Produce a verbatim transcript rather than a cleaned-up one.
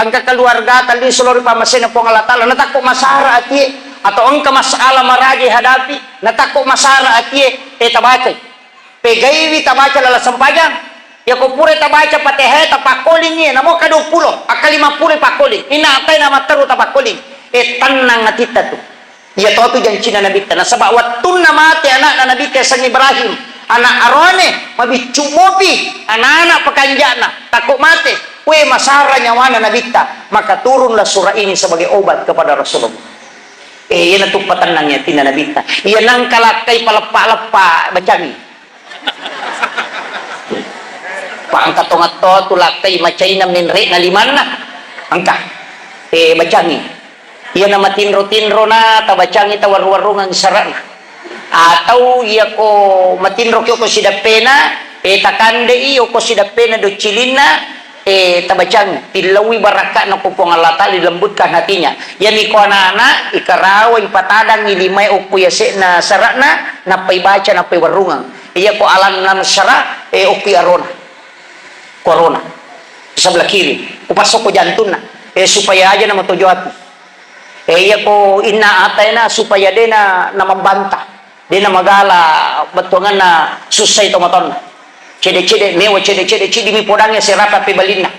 engka keluargata lisu lao ri pammasena Puang Allah Ta'ala, natakko masara atie, atau engka masalah maraja hadapi, natakko masara atie, eh, tabacai. Pegaiwi tabaca laleng sempajang. Yako pura tabaca Fatihah, tapakkolingi, namo ka dua puluh, akka lima puluh pakkoling. Inna atai na matteru tapakkoling. Eh, tennang atitta tu. Iya to tu jancina Nabitta. Nasaba wettunna mate anakna Nabitta yasengnge Ibrahim, anak aroane, mabiccu mopi, anak-anak pekanja'na, takko mate. We, masara nyawana Nabitta, maka turunlah surah ini sebagai obat kepada Rasulullah. Eh, iyana tu patennang atinna Nabitta. Iya nangka lakkai paleppa-leppa bacangi. Pa engka tongatto tu lakkai macaina menre'na limanna. Engka. Eh, bacangi. Iyana matinro-tinrona, tabacangi tawarru-warrungeng sara'na. Atau iyako matinroki oko sidappena, eh, takandei oko sidappena doccilinna, eh, tabacang, tillaui barakka'na ko Puang Allah Ta'ala, dilembutkan hatinya. Iyami ko anak-anak, ikarawa, ipatadangi limae okko yase'na sara'na, nappa ibaca, nappa iwarrungeng. Iyako alam nasara, eh, okko arona. Ko arona. Sebelah kiri. Upassoko jantunna. Eh, supaya aja namatojo ati. Eh, iyako inna ataina supaya dena namabanta. Dena magala bettuanganna sussai tomatoanna. Cede-cede, mewa cede-cede, cidimi podangnge serape appebalinna.